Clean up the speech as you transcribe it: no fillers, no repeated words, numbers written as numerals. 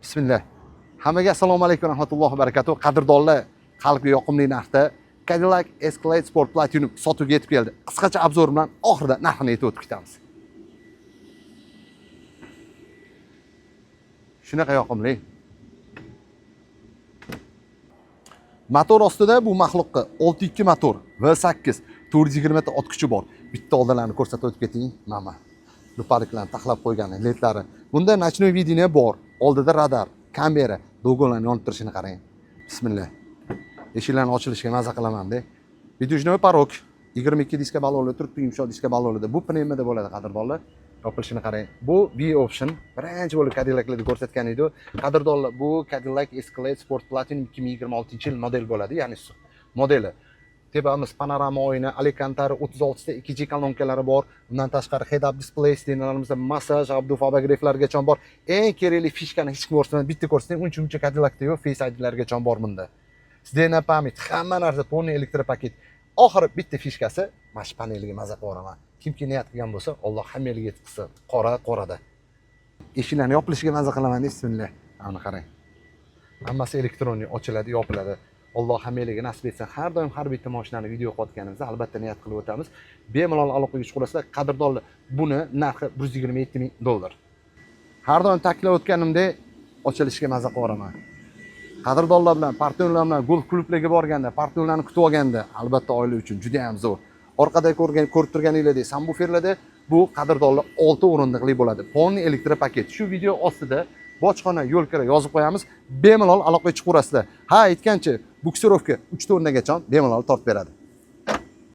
Bismillah. Hammaga assalomu alaykum rahmatullohi va barakatuh. Qadrdonlar, qalbga yoqimli narxda Cadillac Escalade Sport Platinum sotuvga yetib keldi. Qisqacha обзор bilan oxirida narxini aytib o'tib ketamiz. Shunaqa yoqimli. Motor ostida bu maxluqqa 6.2 motor, V8, 420 ta ot kuchi bor. Bitta oldilarni ko'rsatib o'tib keting. Mana. Lupariklarni taxlab qo'ygan ledlari. Bunda ночной видение bor. Oldida radar, kamera, logolarni yonib turishini qarang. Bismillah. Eshiklarni ochilishiga maza qilaman-da. Выдвижной порог, 22 diska balonli turibdi, yumshoq diska balonida. Bu pnevmada bo'ladi, qadrdonlar. Yopilishini qarang. Bu V option. Birinchi bo'lib Cadillac'larda ko'rsatgan edi. Qadrdonlar, bu Cadillac Escalade Sport Platinum 2026-yil model bo'ladi, ya'ni modeli. Tepamiz panorama oyna, Alcantara 36 ta 2G kolonkalari bor. Undan tashqari head-up display, stendalarimizda massaj, обдув, обогрев largacha bor. Eng kerakli фишка ni hech kim ko'rsatmadi, bitta ko'rsatay, uncha muncha Cadillac'da yo'q, Face IDlargacha bor bunda. Сиденье память, hamma narsa полный электропакет. Oxiri bitta фишка si, mana shu paneliga maza qilib yuboraman. Kimki niyat qilgan bo'lsa, Alloh hammaga yetkazsin. Qora qorada. Eshiklarni yopilishiga maza qilaman, bismillah. Mana qarang. Hammasi электронный ochiladi, yopiladi. Alloh hammalarga nasib etsin. Har doim har bitta mashinani video qilayotganimizda albatta niyat qilib o'tamiz. Bemalol aloqaga chiqaverasizlar. Qadrdonlar, buni narxi 127 ming dollar. Har doim ta'kidlab o'tganimdek, ochilishiga maza qilib yuboraman. Qadrdonlar bilan, partnyorlar bilan golf klublarga borganda, partnyorlarni kutib olganda, albatta oila uchun juda ham zo'r. Orqada ko'rib turganinglardek, sambuferlarda bu, qadrdonlar, 6 o'rindiqli bo'ladi. Полный электропакет. Shu video ostida bojxona yo'l kira yozib qo'yamiz. Bemalol aloqaga chiqaverasizlar. Ha, aytgancha, буксировка 3 tonnagacha bemalol tortib beradi.